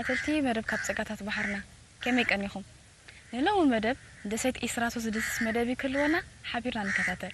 ተኸታተልቲ መደብ ካብ ጸጋታት ባሕርና፣ ከመይ ቀኒኹም? ንሎሚ መደብ ደሴት ኢስራቱ ዝድስስ መደብ ክህልወና ሓቢርና ንከታተል።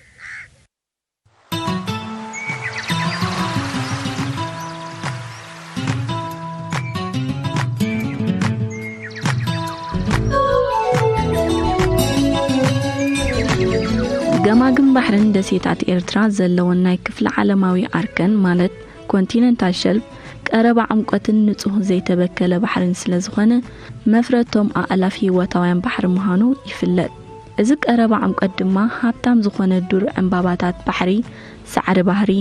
ገማግም ባሕርን ደሴታት ኤርትራ ዘለወን ናይ ክፍለ ዓለማዊ ኣርከን ማለት ኮንቲነንታል ሸልፍ ቀረባ ዕምቆትን ንጹህ ዘይተበከለ ባሕርን ስለ ዝኾነ፣ መፍረቶም ኣእላፍ ህይወታውያን ባሕሪ ምዃኑ ይፍለጥ። እዚ ቀረባ ዕምቆት ድማ ሃብታም ዝኾነ ዱር ዕምባባታት ባሕሪ፣ ሳዕሪ ባህሪ፣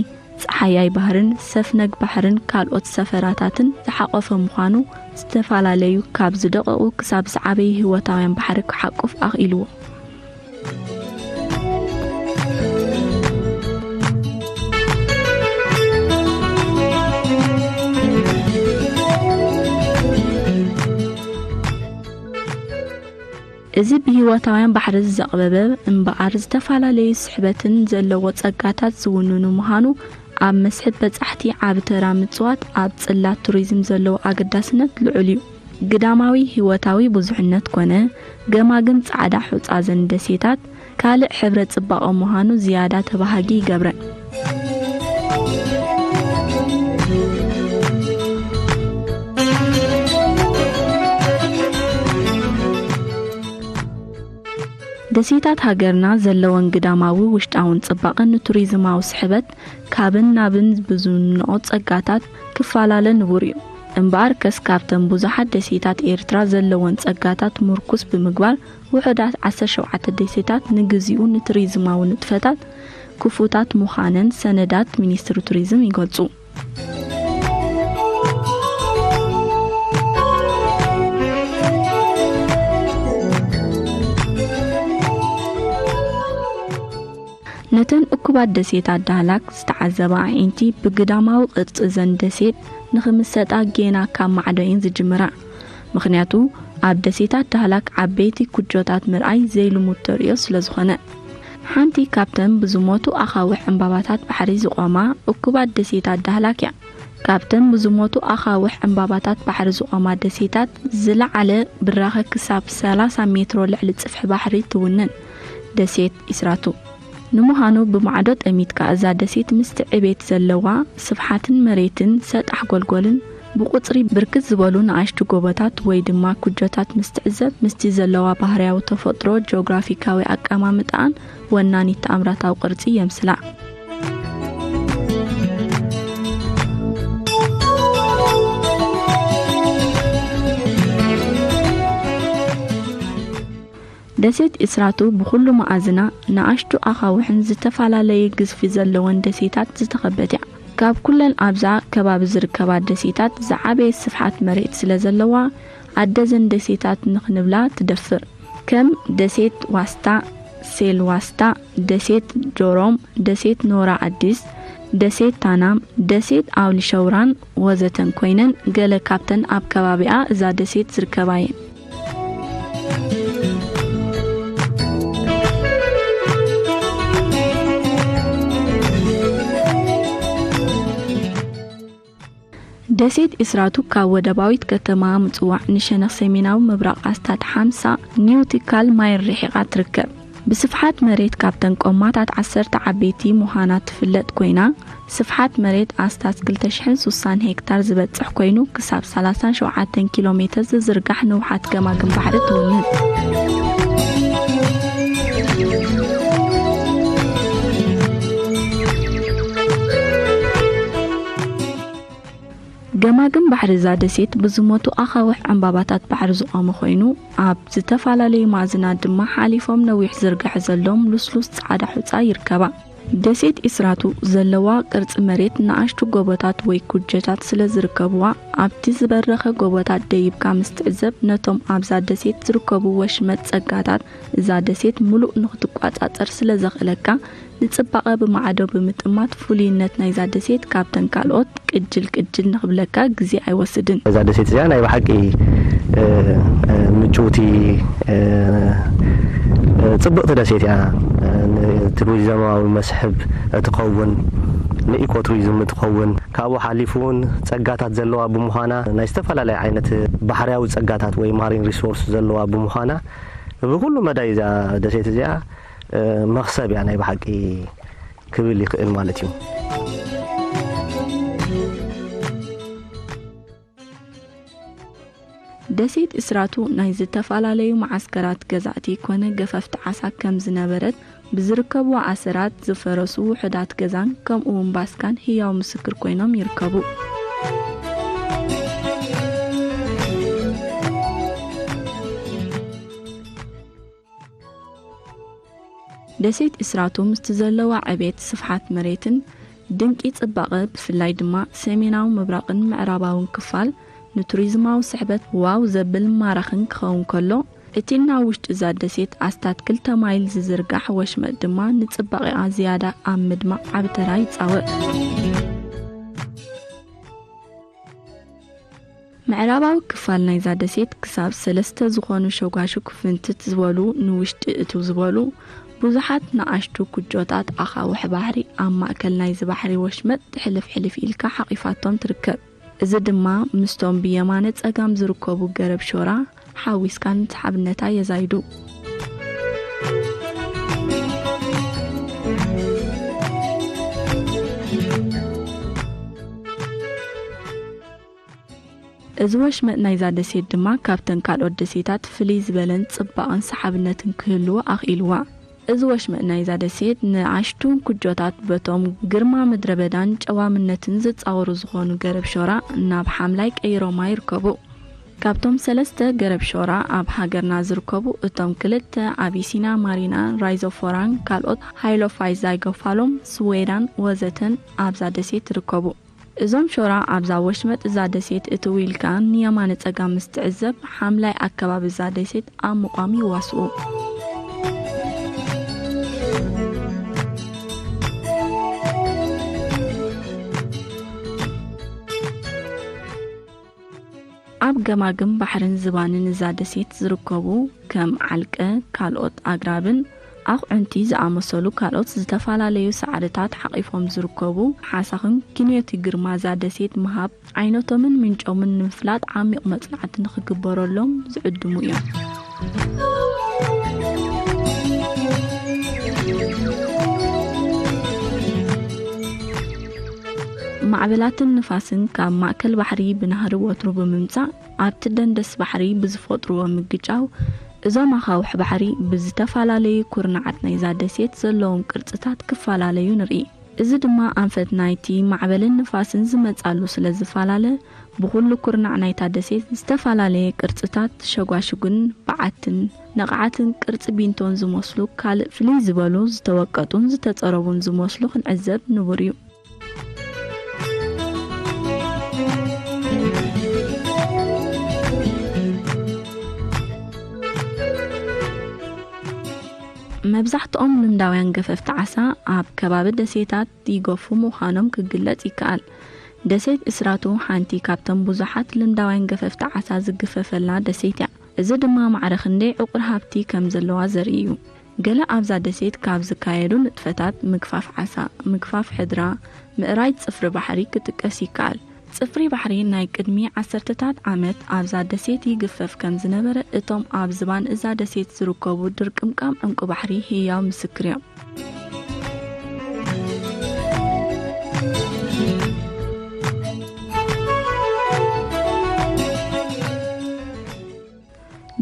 ጸሓያይ ባህርን ሰፍነግ ባሕርን ካልኦት ሰፈራታትን ዝሓቖፈ ምዃኑ፣ ዝተፈላለዩ ካብ ዝደቐቑ ክሳብ ዝዓበዩ ህይወታውያን ባሕሪ ክሓቁፍ ኣኽኢልዎ። እዚ ብህይወታውያን ባሕሪ ዝዘቕበበ እምበኣር፣ ዝተፈላለዩ ስሕበትን ዘለዎ ጸጋታት ዝውንኑ ምዃኑ፣ ኣብ መስሕብ በጻሕቲ ዓቢ ተራ ምጽዋት ኣብ ጽላት ቱሪዝም ዘለዎ ኣገዳስነት ልዑል እዩ። ግዳማዊ ህይወታዊ ብዙሕነት ኮነ፣ ገማግም ጻዕዳ ሑጻ ዘን ደሴታት ካልእ ሕብረ ጽባቐ ምዃኑ ዝያዳ ተባሃጊ ይገብረን። ደሴታት ሃገርና ዘለወን ግዳማዊ ውሽጣውን ጽባቐ ንቱሪዝማዊ ስሕበት ካብን ናብን ብዝውንኦ ጸጋታት ክፈላለ ንቡር እዩ። እምበኣርከስ ካብተን ብዙሓት ደሴታት ኤርትራ ዘለወን ጸጋታት ምርኩስ ብምግባር ውሑዳት ዓሰርተ ሸውዓተ ደሴታት ንግዚኡ ንቱሪዝማዊ ንጥፈታት ክፉታት ምዃነን ሰነዳት ሚኒስትሪ ቱሪዝም ይገልጹ። ነተን እኩባት ደሴታት ዳህላክ ዝተዓዘባ ኣዒንቲ፣ ብግዳማዊ ቅርጺ እዘን ደሴት ንኽምሰጣ ጌና ካብ ማዕዶ እየን ዝጅምራ። ምኽንያቱ፣ ኣብ ደሴታት ዳህላክ ዓበይቲ ኩጆታት ምርኣይ ዘይልሙድ ተርእዮ ስለ ዝኾነ። ሓንቲ ካብተን ብዝሞቱ ኣኻውሕ ዕምባባታት ባሕሪ ዝቖማ እኩባት ደሴታት ዳህላክ እያ። ካብተን ብዝሞቱ ኣኻውሕ ዕምባባታት ባሕሪ ዝቖማ ደሴታት ዝለዓለ ብራኸ ክሳብ ሰላሳ ሜትሮ ልዕሊ ጽፍሒ ባሕሪ ትውንን ደሴት ኢስራቱ። ንምዃኑ ብማዕዶ ጠሚትካ እዛ ደሴት ምስቲ ዕቤት ዘለዋ ስፍሓትን መሬትን ሰጣሕ ጎልጎልን ብቁጽሪ ብርክት ዝበሉ ንኣሽቱ ጎቦታት ወይ ድማ ኩጆታት ምስ ትዕዘብ፣ ምስቲ ዘለዋ ባህርያዊ ተፈጥሮ ጂኦግራፊካዊ ኣቀማምጣኣን ወናኒት ተኣምራታዊ ቅርጺ የምስላ። ደሴት ኢስራቱ ብኹሉ መኣዝና ንኣሽቱ ኣኻውሕን ዝተፈላለየ ግዝፊ ዘለወን ደሴታት ዝተኸበት እያ። ካብ ኩለን ኣብዛ ከባቢ ዝርከባ ደሴታት ዝዓበየ ስፍሓት መሬት ስለ ዘለዋ፣ ኣደዘን ደሴታት ንኽንብላ ትደፍር። ከም ደሴት ዋስታ፣ ሴል ዋስታ፣ ደሴት ጆሮም፣ ደሴት ኖራ ኣዲስ፣ ደሴት ታናም፣ ደሴት ኣውሊ ሸውራን ወዘተን ኮይነን፣ ገለ ካብተን ኣብ ከባቢኣ እዛ ደሴት ዝርከባ እየን። ደሴት ኢስራቱ ካብ ወደባዊት ከተማ ምጽዋዕ ንሸነኽ ሰሜናዊ ምብራቕ ኣስታት ሓምሳ ኒውቲካል ማይል ርሒቓ ትርከብ። ብስፍሓት መሬት ካብተን ቆማታት ዓሰርተ ዓበይቲ ምዃና ትፍለጥ ኮይና፣ ስፍሓት መሬት ኣስታት ክልተ ሽሕን ስሳን ሄክታር ዝበጽሕ ኮይኑ፣ ክሳብ ሰላሳን ሸውዓተን ኪሎ ሜተር ዝዝርጋሕ ንውሓት ገማግም ባሕሪ ትውንን። ገማግም ባሕሪ እዛ ደሴት ብዝሞቱ ኣኻውሕ ዕምባባታት ባሕሪ ዝቖመ ኮይኑ፣ ኣብ ዝተፈላለዩ መኣዝናት ድማ ሓሊፎም ነዊሕ ዝርግሐ ዘሎም ልስሉስ ጻዕዳ ሑጻ ይርከባ። ደሴት ኢስራቱ ዘለዋ ቅርጺ መሬት ንኣሽቱ ጎቦታት ወይ ኩጀታት ስለ ዝርከብዋ፣ ኣብቲ ዝበረኸ ጎቦታት ደይብካ ምስ ትዕዘብ፣ ነቶም ኣብዛ ደሴት ዝርከቡ ወሽመጥ ጸጋታት እዛ ደሴት ምሉእ ንኽትቋጻጸር ስለ ዘኽእለካ፣ ንጽባቐ ብማዕዶ ብምጥማት ፍሉይነት ናይዛ ደሴት ካብተን ካልኦት ቅጅል ቅጅል ንኽብለካ ግዜ ኣይወስድን። እዛ ደሴት እዚኣ ናይ ብሓቂ፣ እ፣ እ፣ ምጭውቲ፣ እ፣ እ፣ ጽብቕቲ ደሴት እያ። እ፣ ንቱሪዝማዊ መስሕብ እትኸውን፣ ንኢኮ ቱሪዝም እትኸውን፣ ካብኡ ሓሊፉ እውን ጸጋታት ዘለዋ ብምዃና፣ ናይ ዝተፈላለየ ዓይነት ባሕርያዊ ጸጋታት ወይ ማሪን ሪሶርስ ዘለዋ ብምዃና፣ ብኹሉ መዳይ እዛ ደሴት እዚኣ መኽሰብ እያ ናይ ብሓቂ ክብል ይኽእል ማለት እዩ። ደሴት እስራቱ ናይ ዝተፈላለዩ መዓስከራት ገዛእቲ ኮነ ገፈፍቲ ዓሳ ከም ዝነበረት ብዝርከብዋ ኣሰራት ዝፈረሱ ውሑዳት ገዛን ከምኡ እውን ባስካን ህያው ምስክር ኮይኖም ይርከቡ። ደሴት እስራቱ ምስቲ ዘለዋ ዕቤት ስፍሓት መሬትን ድንቂ ጽባቐ ብፍላይ ድማ ሰሜናዊ ምብራቕን ምዕራባውን ክፋል ንቱሪዝማዊ ስሕበት ዋው ዘብል ማራኽን ክኸውን ከሎ እቲ ናብ ውሽጢ እዛ ደሴት ኣስታት ክልተ ማይል ዝዝርጋሕ ወሽመጥ ድማ ንጽባቐኣ ዝያዳ ኣብ ምድማቕ ዓቢ ተራ ይጻወት። ምዕራባዊ ክፋል ናይዛ ደሴት ክሳብ ሰለስተ ዝኾኑ ሸጓሹግ ፍንትት ዝበሉ ንውሽጢ እትው ዝበሉ ብዙሓት ንኣሽቱ ኩጆታት ኣኻውሕ ባሕሪ ኣብ ማእከል ናይዚ ባሕሪ ወሽመጥ ሕልፍ ሕልፍ ኢልካ ሓቒፋቶም ትርከብ። እዚ ድማ ምስቶም ብየማነ ጸጋም ዝርከቡ ገረብ ሾራ ሓዊስካ ንሰሓብነታ የዛይዱ። እዚ ወሽመጥ ናይዛ ደሴት ድማ ካብተን ካልኦት ደሴታት ፍልይ ዝበለን ጽባቕን ሰሓብነትን ክህልዎ ኣኽኢልዋ። እዚ ወሽመጥ ናይዛ ደሴት ንኣሽቱን ኩጆታት በቶም ግርማ ምድረ በዳን ጨዋምነትን ዝጻወሩ ዝኾኑ ገረብ ሾራ ናብ ሓምላይ ቀይሮማ ይርከቡ። ካብቶም ሰለስተ ገረብ ሾራ ኣብ ሃገርና ዝርከቡ እቶም ክልተ ኣቢሲና ማሪና ራይዞፎራን ካልኦት ሃይሎፋይ ዛይጎፋሎም ስዌዳን ወዘተን ኣብዛ ደሴት ይርከቡ። እዞም ሾራ ኣብዛ ወሽመጥ እዛ ደሴት እትው ኢልካ ንየማነ ጸጋም ምስ ትዕዘብ ሓምላይ ኣከባቢ እዛ ደሴት ኣብ ምቋም ይዋስኡ። ኣብ ገማግም ባሕርን ዝባንን እዛ ደሴት ዝርከቡ ከም ዓልቀ፣ ካልኦት ኣግራብን ኣኹዕንቲ ዝኣመሰሉ ካልኦት ዝተፈላለዩ ሳዕርታት ሓቒፎም ዝርከቡ ሓሳኽን ኪንዮቲ ግርማ እዛ ደሴት ምሃብ ዓይነቶምን ምንጮምን ንምፍላጥ ዓሚቕ መጽናዕቲ ንኽግበረሎም ዝዕድሙ እዮም። ማዕበላትን ንፋስን ካብ ማእከል ባሕሪ ብናህሪ ወትሩ ብምምጻእ ኣብቲ ደንደስ ባሕሪ ብዝፈጥርዎ ምግጫው እዞም ኣኻውሕ ባሕሪ ብዝተፈላለዩ ኩርናዓት ናይዛ ደሴት ዘለዎም ቅርጽታት ክፈላለዩ ንርኢ። እዚ ድማ ኣንፈት ናይቲ ማዕበልን ንፋስን ዝመጻሉ ስለ ዝፈላለ ብኹሉ ኩርናዕ ናይታ ደሴት ዝተፈላለየ ቅርጽታት ሸጓሽጉን በዓትን ነቕዓትን ቅርጺ ቢንቶን ዝመስሉ ካልእ ፍልይ ዝበሉ ዝተወቀጡን ዝተጸረቡን ዝመስሉ ክንዕዘብ ንቡር እዩ። መብዛሕትኦም ልምዳውያን ገፈፍቲ ዓሳ ኣብ ከባቢ ደሴታት ይገፉ ምዃኖም ክግለጽ ይከኣል። ደሴት እስራቱ ሓንቲ ካብተን ብዙሓት ልምዳውያን ገፈፍቲ ዓሳ ዝግፈፈላ ደሴት እያ። እዚ ድማ ማዕረ ክንደይ ዕቑር ሃብቲ ከም ዘለዋ ዘርኢ እዩ። ገለ ኣብዛ ደሴት ካብ ዝካየዱ ንጥፈታት ምግፋፍ ዓሳ፣ ምግፋፍ ሕድራ፣ ምእራይ ጽፍሪ ባሕሪ ክጥቀስ ይከኣል። ጽፍሪ ባሕሪ ናይ ቅድሚ ዓሰርተታት ዓመት ኣብዛ ደሴት ይግፈፍ ከም ዝነበረ እቶም ኣብ ዝባን እዛ ደሴት ዝርከቡ ድርቅምቃም ዕንቁ ባሕሪ ህያው ምስክር እዮም።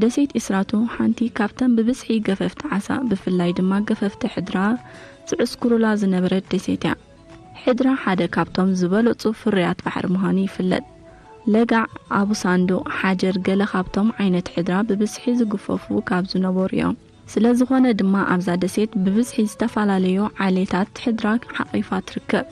ደሴት ኢስራቱ ሓንቲ ካብተን ብብዝሒ ገፈፍቲ ዓሳ ብፍላይ ድማ ገፈፍቲ ሕድራ ዝዕስክሩላ ዝነበረት ደሴት እያ። ሕድራ ሓደ ካብቶም ዝበለጹ ፍርያት ባሕሪ ምዃኑ ይፍለጥ። ለጋዕ፣ ኣቡ ሳንዱቕ፣ ሓጀር ገለ ካብቶም ዓይነት ሕድራ ብብዝሒ ዝግፈፉ ካብ ዝነበሩ እዮም። ስለ ዝኾነ ድማ ኣብዛ ደሴት ብብዝሒ ዝተፈላለዩ ዓሌታት ሕድራ ሓቒፋ ትርከብ።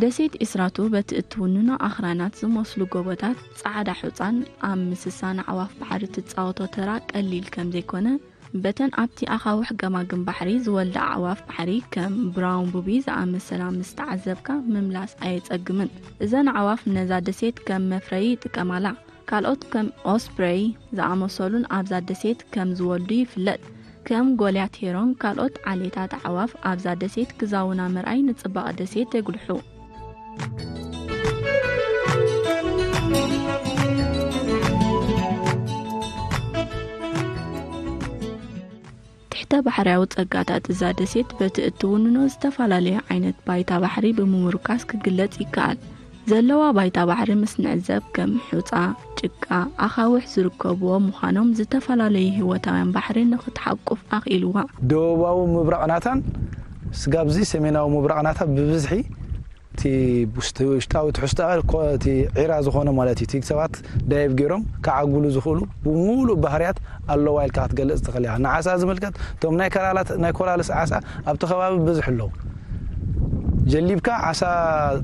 ደሴት ኢስራቱ በቲ እትውንኖ ኣኽራናት ዝመስሉ ጎቦታት፣ ጻዕዳ ሑጻን ኣብ ምስሳን ኣዕዋፍ ባሕሪ ትጻወቶ ተራ ቀሊል ከም ዘይኮነ፣ በተን ኣብቲ ኣኻውሕ ገማግም ባሕሪ ዝወልዳ ኣዕዋፍ ባሕሪ ከም ብራውን ቡቢ ዝኣመሰላ ምስ ተዓዘብካ ምምላስ ኣየጸግምን። እዘን ኣዕዋፍ ነዛ ደሴት ከም መፍረዪ ይጥቀማላ። ካልኦት ከም ኦስፕሬይ ዝኣመሰሉን ኣብዛ ደሴት ከም ዝወልዱ ይፍለጥ። ከም ጎልያት ሄሮን ካልኦት ዓሌታት ኣዕዋፍ ኣብዛ ደሴት ክዛውና ምርኣይ ንጽባቐ ደሴት የጉልሑ። ትሕተ ባሕርያዊ ጸጋታት እዛ ደሴት በቲ እትውንኖ ዝተፈላለየ ዓይነት ባይታ ባሕሪ ብምምርካስ ክግለጽ ይከኣል። ዘለዋ ባይታ ባሕሪ ምስ ንዕዘብ ከም ሑጻ፣ ጭቃ፣ ኣኻውሕ ዝርከብዎ ምዃኖም ዝተፈላለዩ ህይወታውያን ባሕሪ ንኽትሓቁፍ ኣኽኢልዋ። ደቡባዊ ምብራቕ ናታን ስጋብዚ ሰሜናዊ ምብራቕ ናታ ብብዝሒ እቲ ውሽጢ-፣ ውሽጣዊ ትሕዝቶ እቲ ዒራ ዝኾነ ማለት እዩ። እቲ ሰባት ዳይቭ ገይሮም ክዓጉሉ ዝኽእሉ ብምሉእ ባህርያት ኣለዋ ኢልካ ክትገልጽ ትኽእል ኢኻ። ንዓሳ ዝምልከት እቶም ናይ ከላላት-፣ ናይ ኮራልስ ዓሳ ኣብቲ ከባቢ ብዙሕ ኣለዉ። ጀሊብካ ዓሳ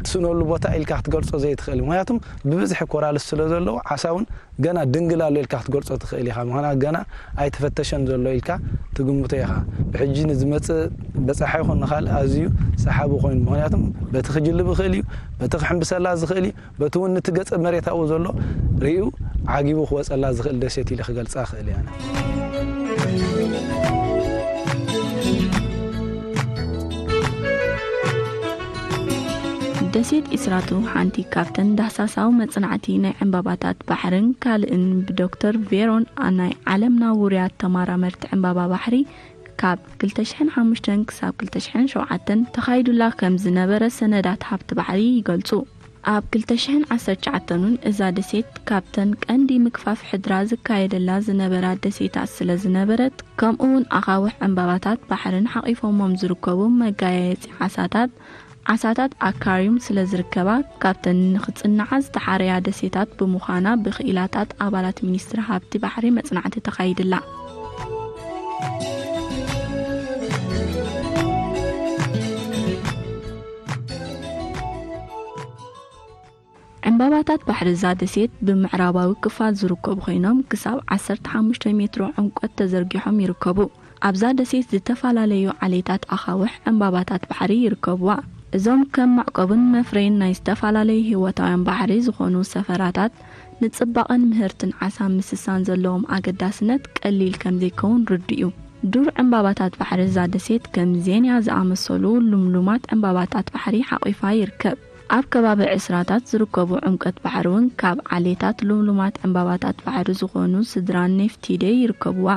ትስእነሉ ቦታ ኢልካ ክትገልጾ ዘይትኽእል። ምኽንያቱም ብብዝሒ ኮራልስ ስለ ዘለዉ ዓሳ እውን ገና ድንግል ኣሎ ኢልካ ክትገልጾ ትኽእል ኢኻ። ምኽንያቱ ገና ኣይተፈተሸን ዘሎ ኢልካ ትግምቶ ኢኻ። ብሕጂ ንዝመጽእ በጻሒ ይኹን ንኻልእ ኣዝዩ ሰሓቢ ኮይኑ። ምኽንያቱም በቲ ክጅልብ ይኽእል እዩ፣ በቲ ክሕምብሰላ ዝኽእል እዩ፣ በቲ እውን ነቲ ገጸ መሬት ኣብኡ ዘሎ ርእዩ ዓጊቡ ክወጸላ ዝኽእል ደሴት ኢለ ክገልጻ እኽእል እየ ኣነ። ደሴት ኢስራቱ ሓንቲ ካብተን ዳህሳሳዊ መጽናዕቲ ናይ ዕምባባታት ባሕርን ካልእን ብዶክተር ቬሮን ናይ ዓለምና ውሩያት ተመራመርቲ ዕምባባ ባሕሪ ካብ ክልተ ሽሕን ሓሙሽተን ክሳብ ክልተ ሽሕን ሸውዓተን ተኻይዱላ ከም ዝነበረ ሰነዳት ሃብቲ ባሕሪ ይገልጹ። ኣብ ክልተ ሽሕን ዓሰርተ ትሽዓተን እውን እዛ ደሴት ካብተን ቀንዲ ምግፋፍ ሕድራ ዝካየደላ ዝነበራ ደሴታት ስለ ዝነበረት፣ ከምኡ እውን ኣኻውሕ ዕምባባታት ባሕርን ሓቒፎሞም ዝርከቡ መጋየጺ ዓሳታት፣ ዓሳታት ኣካርዩም ስለ ዝርከባ፣ ካብተን ንኽጽንዓ ዝተሓረያ ደሴታት ብምዃና ብክኢላታት ኣባላት ሚኒስትሪ ሃብቲ ባሕሪ መጽናዕቲ ተኻይድላ። ዕምባባታት ባሕሪ እዛ ደሴት ብምዕራባዊ ክፋል ዝርከቡ ኮይኖም፣ ክሳብ ዓሰርተ ሓሙሽተ ሜትሮ ዕምቆት ተዘርጊሖም ይርከቡ። ኣብዛ ደሴት ዝተፈላለዩ ዓሌታት ኣኻውሕ ዕምባባታት ባሕሪ ይርከብዋ። እዞም ከም መዕቆብን መፍረይን ናይ ዝተፈላለዩ ህይወታውያን ባሕሪ ዝኾኑ ሰፈራታት፣ ንጽባቐን ምህርትን ዓሳ ምስሳን ዘለዎም ኣገዳስነት ቀሊል ከም ዘይከውን ርዱእ እዩ። ዱር ዕምባባታት ባሕሪ እዛ ደሴት ከም ዜንያ ዝኣመሰሉ ልምሉማት ዕምባባታት ባሕሪ ሓቒፋ ይርከብ። ኣብ ከባቢ ዕስራታት ዝርከቡ ዕምቀት ባሕሪ እውን ካብ ዓሌታት ልምሉማት ዕምባባታት ባሕሪ ዝኾኑ ስድራ ኔፍቲዴ ይርከብዋ።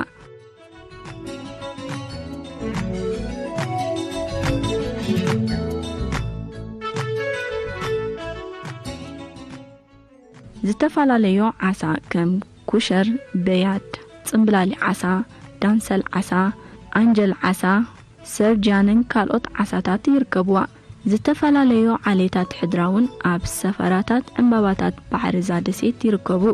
ዝተፈላለዩ ዓሳ ከም ኩሸር፣ በያድ፣ ጽምብላሊ ዓሳ፣ ዳንሰል ዓሳ፣ ኣንጀል ዓሳ፣ ሰርጅያንን ካልኦት ዓሳታት ይርከብዋ። ዝተፈላለዩ ዓሌታት ሕድራ እውን ኣብ ሰፈራታት ዕምባባታት ባሕሪ እዛ ደሴት ይርከቡ።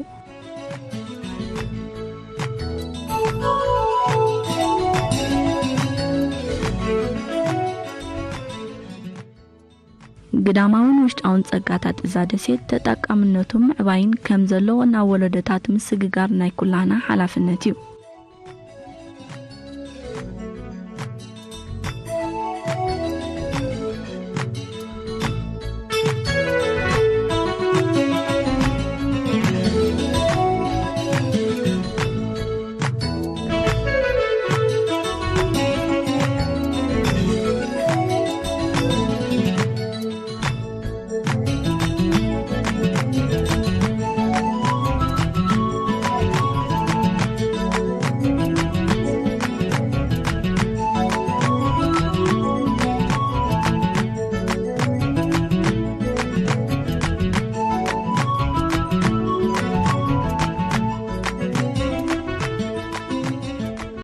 ግዳማውን ውሽጣውን ጸጋታት እዛ ደሴት ተጠቃምነቱ ምዕባይን ከም ዘለዎ ናብ ወለዶታት ምስግጋር ናይ ኩላህና ሓላፍነት እዩ።